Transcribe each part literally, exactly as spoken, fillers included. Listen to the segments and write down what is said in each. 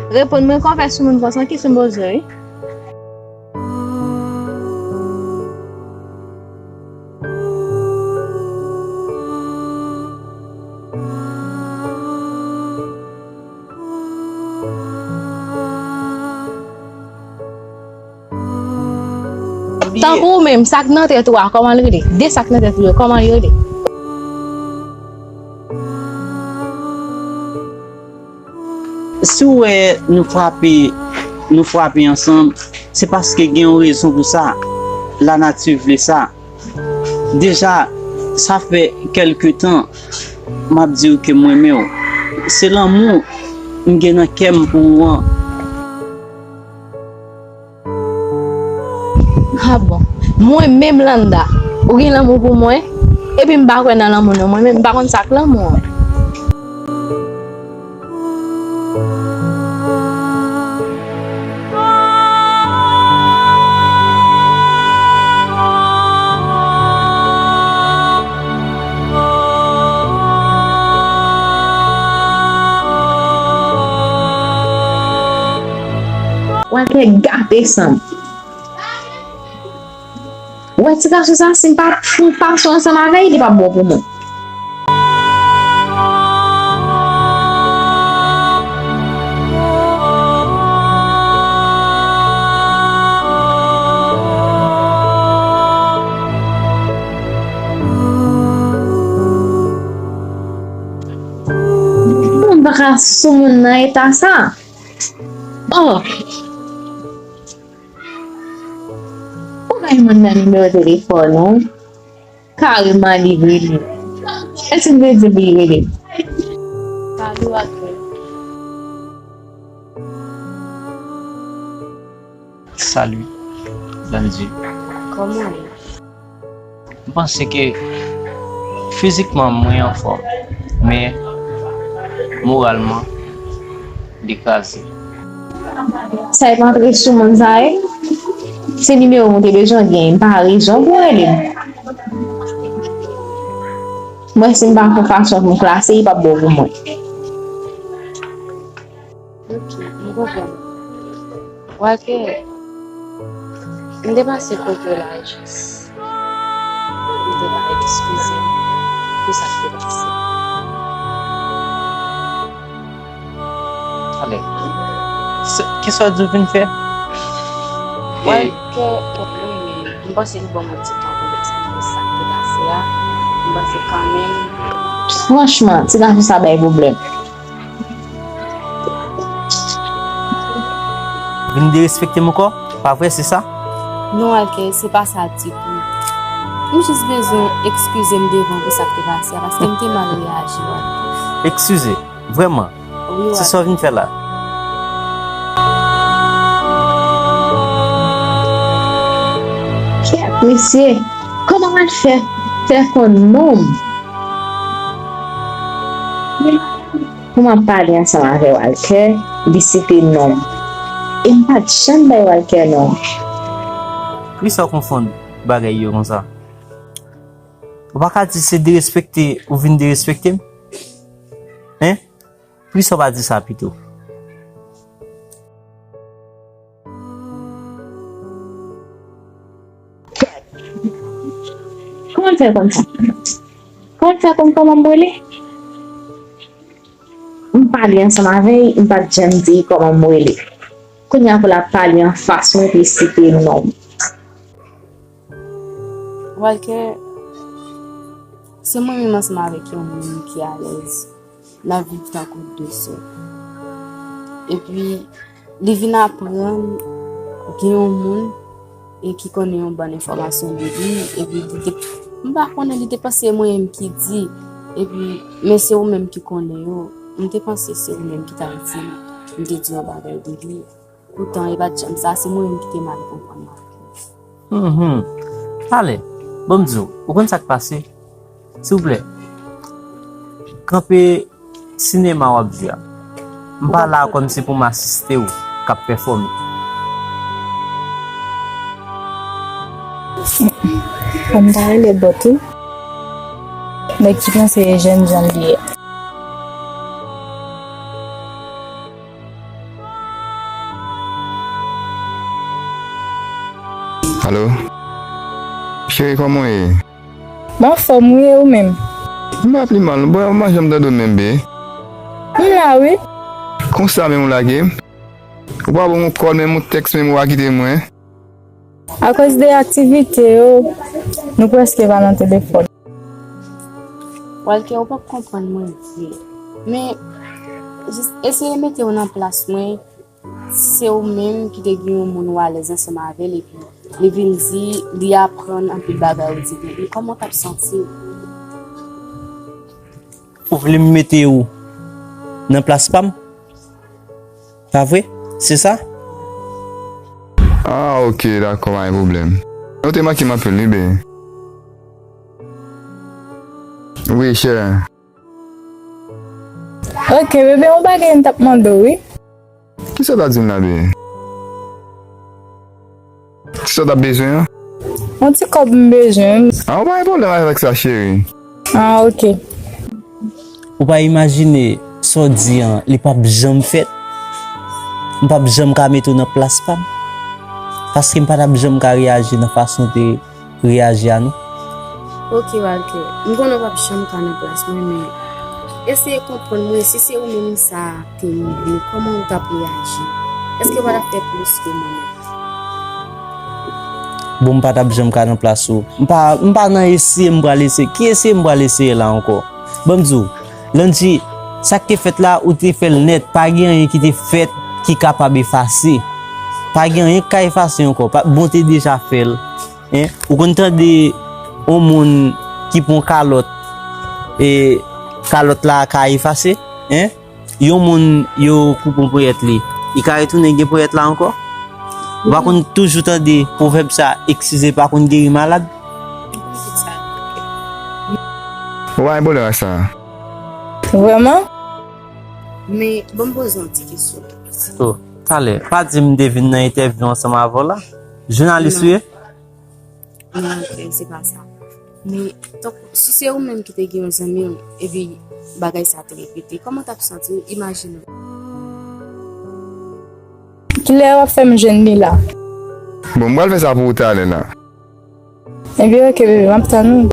Reponn mwen, konfè sou moun konsa, ki sou m poze, wi. Tankou ou menm, sa k nan tèt ou a, kòman l rele? De sa k nan tèt ou yo, kòman yo rele? Si w wè nou frape, nou frape ansanm, se paske gen yon rezon pou sa. Lanati vle sa. Deja, sa fè kèlke tan m ap di w ke m renmen w. Se lanmou m gen nan kè m pou ou an. Ah bon. Mwen menm Landa, ou gen lanmou pou mwen? Epi m pa kwè nan lanmou non. Mwen menm m pa konn sa k lanmou an. Walter gate san m. Ou wè ti gason sa, si m pa foun fason ansanm avè l, li p ap bon pou mwen. Moun pa ka sou moun nan eta sa. Oh! Ou bay moun nan nimewo telefòn ou? Kareman li rele. Èske m te di l pou l rele m? Salut, Walter. Salut, Landy. Kòman w ye? M panse ke fizikman mwen anfòm, men moralman, li kraze. Sa e pa antre sou moun sa e? Se nimewo m ou te bezwen gen, m pa rezon pou w rele m. Mwen, si m pa fè fason pou m klase, li p ap bon pou mwen. Ok, m konprann. Walter, m te pase kote w la jis. M te ka eskize m pou sa k te pase. Ale. Se, kisa w di w vin fè? Walter, m panse li ban mwen ti tan pou m eksplike sa k te pase a. M panse kanmenm. Franchman, ti gason sa bay pwoblèm. Vin derespekte m ankò? Pa vre, se sa? Non, Walter, se pa sa ditou. M jis bezwen eskize m devan pou sa k te pase a, paske m te mal reyaji, Walter. Eskize? Vrèman? Wi, Walter. Se sa w vin fè la? Kèt, mesye, kòman w al fè, fè konn non m? Pou m ap pale ansanm avè Walter, li site non m. E m pa t janm bay Walter non m. Poukisa w konfonn bagay yo konsa? Ou pa ka di se derespekte ou vin derespekte m? Hein? Poukisa w pa di sa pito? Kòman l fè konn sa? Kòman l fè konn kòman m rele? M pale ansanm avè l, m pa t janm di l kòman m rele. Kounye a pou l ap pale anfas mwen, epi l site non m. Walter, se mwen menm ansanm avèk yon moun ki alèz. N ap viv tankou de sè. Epi, li vin aprann gen yon moun e ki konnen yon bann enfòmasyon de li, epi li te, m pa konnen, li te panse se mwen menm ki di, epi, men se ou menm ki konnen yo. M te panse se ou menm ki t ap di m, m te di yon bagay de li. Poutan, e pa t janm sa, se mwen menm ki te mal konprann la. Mhm. Ale, bon, m di w, ou konn sa k pase? Silvouplè, kanpe sinema w ap di a. M pa la kòmsi pou m asiste w k ap pèfòme. Fò m ta rele bò tou. Nèg ki panse e jènjan li ye. Alo? Cheri, kòman w ye? Mwen anfòm wi, e ou menm? M pa pi mal, non. Bon, m pa janm tande w menm, be. M la wi. Konsa menm ou lage m? Ou pa ban m yon kòl, menm yon tèks, menm ou pa kite mwen. Akoz de aktivite yo, nou prèske pa nan telefòn. Walter, ou p ap konprann mwen vre. Men, jis eseye mete w nan plas mwen. Si se ou menm ki te gen yon moun ou alèz ansanm avè l, epi li vin di, li aprann anpil bagay ou di de li, kòman w t ap santi w? Ou vle m mete w nan plas pa m? Pa vre? Se sa? Ah, ok, dakò, pa gen pwoblèm. Ou te manke m anpil, wi, be. Wi, chè. Ok, bebe, yon bagay m t ap mande w, wi. Kisa w ta di m la, be? Kisa w t ap bezwen an? Yon ti kòb m bezwen. Ah, pa gen pwoblèm avèk sa, cheri. Ah, ok. Ou pa imajine sa w di an, li p ap janm fèt. M p ap janm ka mete w nan plas pa m. Paske m pa t ap janm ka reyaji nan fason w te reyaji a non. Ok, Walter. M konnen w p ap janm ka nan plas mwen, men eseye konprann mwen, si se ou menm sa te rive, kòman w t ap reyaji? Èske w pa t ap fè plis ke mwen menm? Bon, m pa t ap janm ka nan plas ou. M pa, m pa nan eseye m pral eseye. Ki eseye m pral eseye la ankò? Ban m di w, Landji, sa k te fèt la, ou te fè l nèt. Pa gen anyen ki te fèt ki kapab efase. Pa gen anyen k ka efase ankò. Pa, bon, te deja fè l. Hein? Ou konn tande yon moun ki pran kalòt, e kalòt la ka efase? Hein? Yon moun yo koupe yon ponyèt li, li ka retounen gen ponyèt la ankò? Ou pa konn toujou tande pwovèb sa, eskize pa konn geri malad? Ou pa gen pwoblèm ak sa? Vrèman? Men, bon, m poze yon ti kesyon tou pitit. Oh, talè, pa di m te vin nan entèvyou ansanm avè w la? Jounalis ou ye? Non, frè, se pa sa. Men, tankou, si se ou menm ki te gen yon zanmi w, epi bagay sa te repete, kòman w t ap santi w? Imajine w. Kilè w ap fè m jwenn li la? Bon, m pral fè sa pou ou talè la. Ebyen, ok, bebe, m ap tann ou.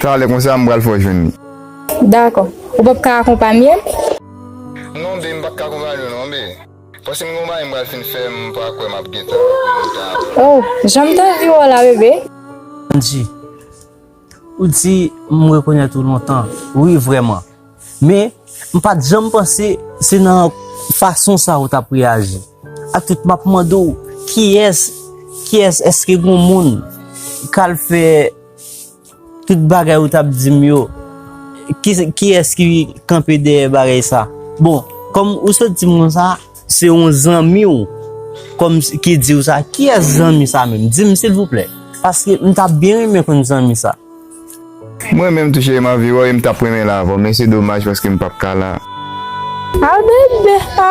Talè konsa, m pral fè w jwenn li. Dakò. Ou p ap ka akonpanye m? Non, be, m p ap ka akonpanye w, non, be. Paske m gen yon bagay m pral fin fè, m pa kwè m ap gentan. Oh, jan m t anvi wè w la, bebe. Angie, ou di m rekonèt ou lontan. Wi, vrèman. Men, m pa t janm panse se nan fason sa ou t ap reyaji. Ak tout, m ap mande w, kiyès, kiyès, èske gen yon moun k al fè tout bagay ou t ap di m yo? Ki, kiyès ki kanpe dèyè bagay sa? Bon, kòm ou sot di m konsa, se yon zanmi w kòm ki di w sa. Kiyès zanmi sa menm? Di m silvouplè. Paske m t ap byen renmen konn zanmi sa. Mwen menm tou cheri m anvi wè w e m t ap renmen la avè w, men se domaj paske m p ap ka la. A bebe a.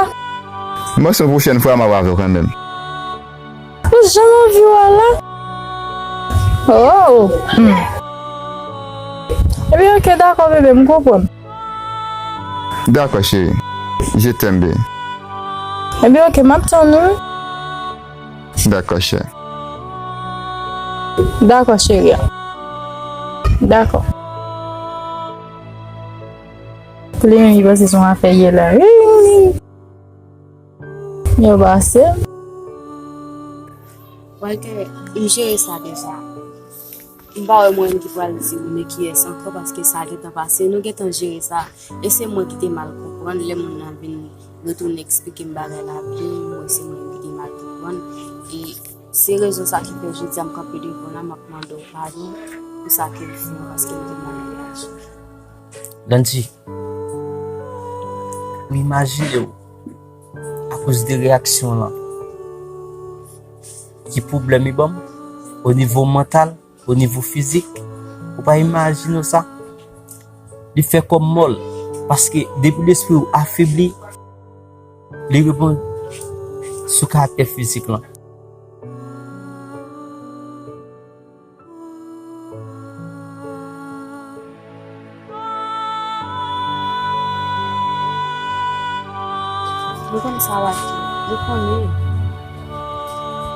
M panse yon pwochèn fwa m ap avè w kanmenm. Ou janm anvi wè w la? Oh. Hmm. Ebyen, ok, dakò, bebe, m konprann. Dakò, cheri. Je t'aime, baby. Ebyen, ok, m ap tann ou. Dakò, chè. Dakò, cheri. Dakò. Pou li menm, li panse se yon afè ye la. Yo pase. Walter, m jere sa deja. M pa wè mwen menm ki pral di ou men kiyès ankò, paske sa gentan pase. Nou gentan jere sa. E se mwen ki te mal konprann lè moun nan vin retounen eksplike m bagay la byen. Mwen, se mwen menm ki te mal konprann. E se rezon sa ki fè jodi a m kanpe devan w la, m ap mande w padon pou sa ke m fè an, paske m te mal reyaji. Landy, ou imajine w, akoz de reyaksyon w lan, ki pwoblèm li ban m, o nivo mantal, o nivo fizik, ou pa imajine w sa? Li fè kò m mòl, paske depi lespri w afebli, li reponn sou karaktè fizik lan. Mwen konn sa w ap di. Mwen konnen.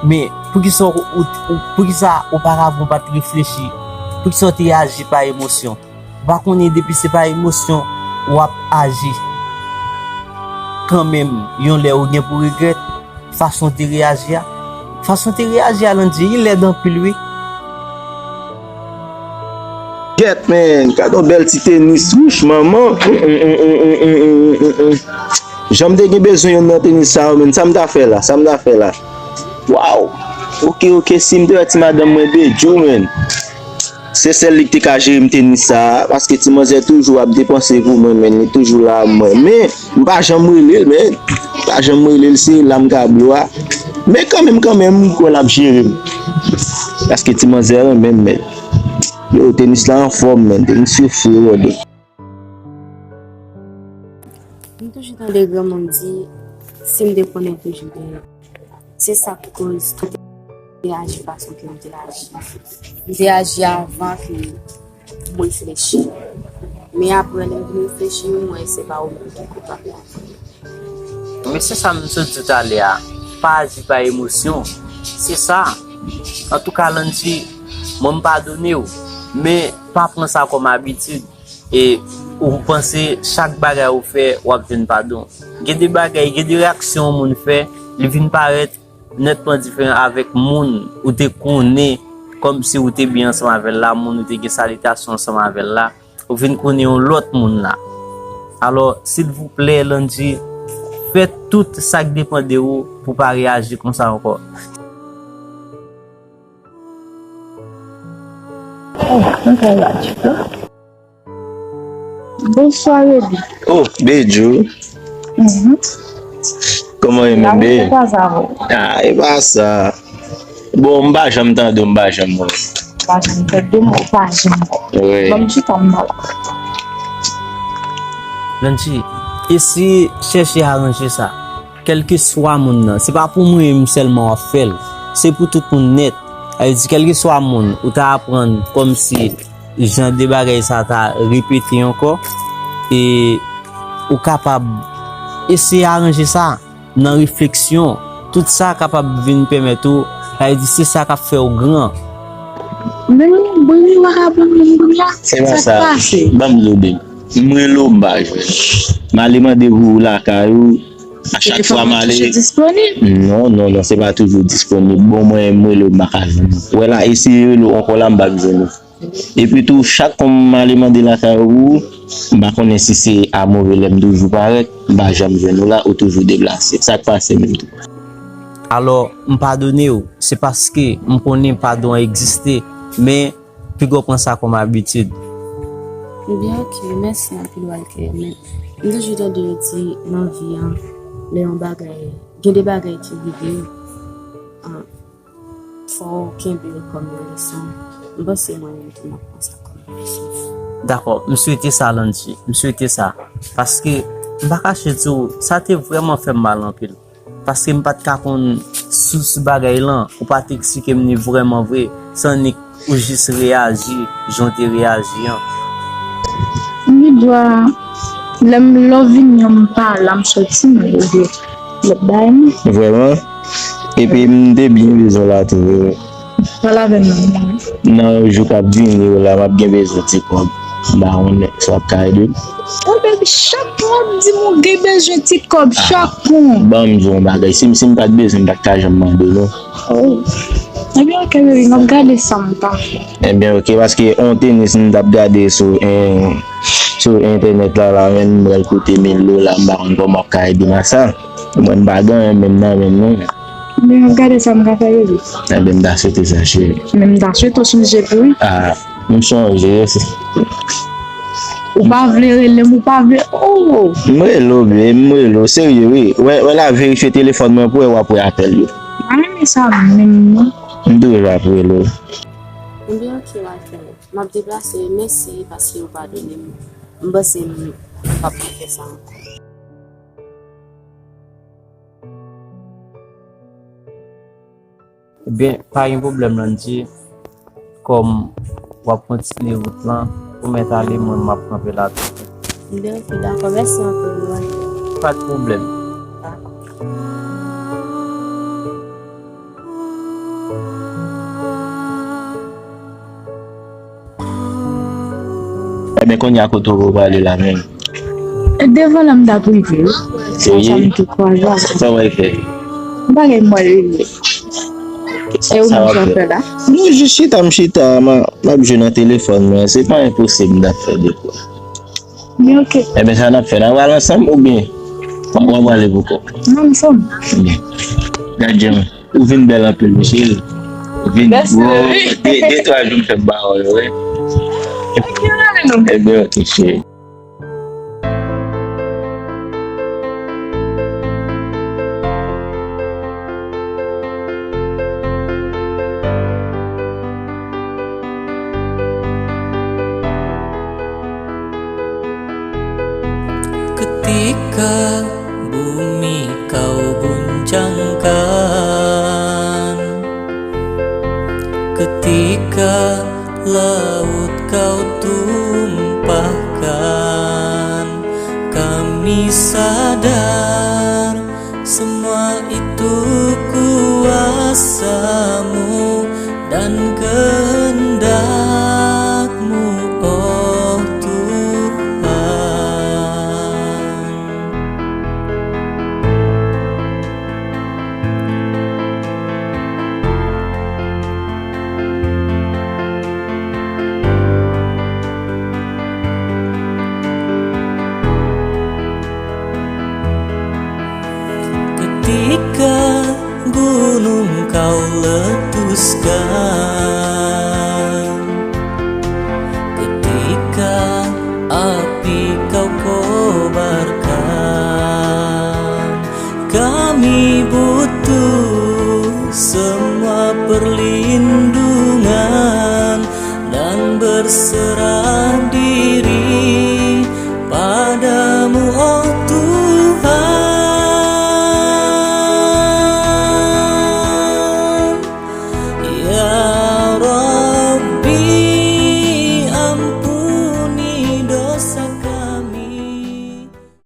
Men, poukisa ou, ou, ou, poukisa oparavan ou pa t reflechi? Poukisa ou te aji pa emosyon? Ou pa konnen depi se pa emosyon w ap aji? Kanmenm, yon lè ou gen pou regrèt fason w te reyaji a. Fason w te reyaji a, Landy, li lèd anpil, wi. Kèt, men, gad yon bèl ti tenis, wouch, manman. Jan m te gen bezwen youn nan tenis sa yo, men, sa m ta fè la, sa m ta fè la. Waw! Oke, oke, si m te wè ti madanm mwen Bedjou, men. Se sèl li ki te ka jere m tenis sa a, paske ti manzè toujou ap depanse pou mwen, men li toujou la mwen. Men, m pa janm rele l, men. M pa janm rele l, se la m ka blo a. Men kanmenm, kanmenm, m kwè l ap jere m. Paske ti manzè renmen m, men. Yo, tenis la anfòm, men. Tenis yo fre, wòde. M toujou tande granmoun di, si m te konnen toujou genyen. Se sa k koz m te aji fason ke m te aji. M te aji avan ke m reflechi. Men apre lè m vin reflechi, m wè se pa ou menm ki koupab la. Men se sa m sot di talè a. Pa aji pa emosyon. Se sa. Antouka, Landy, mwen m padone w. Men pa pran sa kòm abitid. E ou panse chak bagay ou fè, w ap jwenn padon. Gen de bagay, gen de reyaksyon yon moun fè, li vin parèt nètman diferan avèk moun ou te konnen, kòmsi ou te byen ansanm avè l la, moun ou te gen salitasyon ansanm avè l la, ou vin konnen yon lòt moun la. Alò, silvouplè, Landy, fè tout sa k depann de ou pou w pa reyaji konsa ankò. Oh, mwen fè radyo. Bonswa, Redi. Oh, Bedjou. Mhm. Kòman w ye menm, Be? Sa va, sa va. Ah, e pa sa. Bon, m pa janm tande w, m pa janm wè w. Pa janm tande m, ou pa janm wè. Wi. Ban m chita, m pa la. Landy, eseye chèche aranje sa. Kèlkeswa moun nan, se pa pou mwen menm sèlman w ap fè l. Se pou tout moun nèt. Sa vle di, kèlkeswa moun, ou ta aprann kòmsi jan de bagay sa ta repete ankò, e ou kapab eseye aranje sa nan refleksyon. Tout sa kapab vin pèmèt ou, sa vle di, se sa k ap fè w gran. Men, bon, li pa ka ban m li la. Se pa sa k sa. Pase? Ban m di w, Be. M rele w, m pa jwenn ou. M ale mande pou ou lakay ou. A chak fwa m ale. Telefòn nan toujou disponib? Non, non, non, se pa toujou disponib. Bon, mwen, m rele w, m pa ka jwenn ou. Wè la, eseye rele w ankò la, m p ap jwenn ou. Epi tou, chak fwa m ale mande lakay ou, m pa konnen si se a move lè m toujou parèt, m pa janm jwenn ou la, ou toujou deplase. Sa k pase menm tou? Alò, m padone w, se paske m konnen padon an egziste, men piga w pran sa kòm abitid. Ebyen, oke, mèsi anpil, Walter. Men, m toujou tande yo di nan vi an, lè yon bagay, gen de bagay ki rive w, an, fò w kenbe yo kòm yon leson. M panse mwen menm tou, m ap pran sa kòm yon leson. Dakò, m swete sa, Landy. M swete sa. Paske, m pa kache di w, sa te vrèman fè m mal anpil. Paske m pa t ka konn sous bagay lan, ou pa t eksplike m ni vrèman vre, se annik ou jis reyaji jan w te reyaji an. M gen dwa, lè m, lè w vini an, m pa la, m soti, m leve lòt bagay, non. Vrèman? Epi m te byen bezwen w la tou, vre. Pale avè m, non. Nan jou k ap vini yo la, m ap gen bezwen ti kòb. M pa konnen si w ap ka ede m. Oh, baby, chak moun di m ou gen bezwen ti kòb, chak moun. Ban m di w yon bagay. Si m, si m pa t bezwen, m pa t ka janm mande w, non. Oh. Ebyen, oke, baby, m ap gade sa m ta fè. Ebyen, oke, paske yon tenis m t ap gade sou, en, sou entènèt la, la, men m pral koute mil dola, m pa konn kòman w ap ka ede m ak sa. Mwen, m pa gen anyen menm nan men m, non. Men m ap gade sa m ka fè, baby. Ebyen, m ta swete sa, cheri. Men m ta swete w sonje pou wi. Ah, m sonje, wi. Ou pa vle rele m, ou pa vle, oh! M rele w, baby, m rele w, serye, wi. Wè, wè la, verifye telefòn mwen pou wè w ap wè apèl yo. M pa renmen sa menm, non. M toujou ap rele w. Ebyen, oke, Walter. M ap deplase, mèsi paske ou padone m. M panse m p ap refè sa ankò. Ebyen, pa gen pwoblèm, Landy. Kòm w ap kontinye wout lan, ou mèt ale, mwen, m ap kanpe la tou. Ebyen, oke, dakò. Mèsi anpil, wi. Pa de pwoblèm. Dakò. Men kounye a kote w prale la menm? Devan la m t ap rive wi. Serye? Sa m te kwaze avè. Sa w al fè? M pa gen mwen rive. E ou menm sa w ap fè la? Nou jis chita, m chita, m a- m ap jwe nan telefòn mwen. Se pa enposib m t ap fè de kwa. Men oke. Ebyen sa n ap fè, n a pral ansanm oubyen w ap prale pou kò w? Non, ansanm. Ebyen. Gad jan ou vin bèl anpil wi cheri. Ou vin gwo. De, de twa jou m fè m pa wè w wi. Ebyen oke cheri. Ketika bumi kau guncangkan, ketika laut kau tumpahkan, kami sadar semua itu kuasamu dan kehendak-Mu, oh Tuhan. Ketika gunung kau letuskan, ketika api kau kobarkan, kami butuh semua perlindungan dan berserah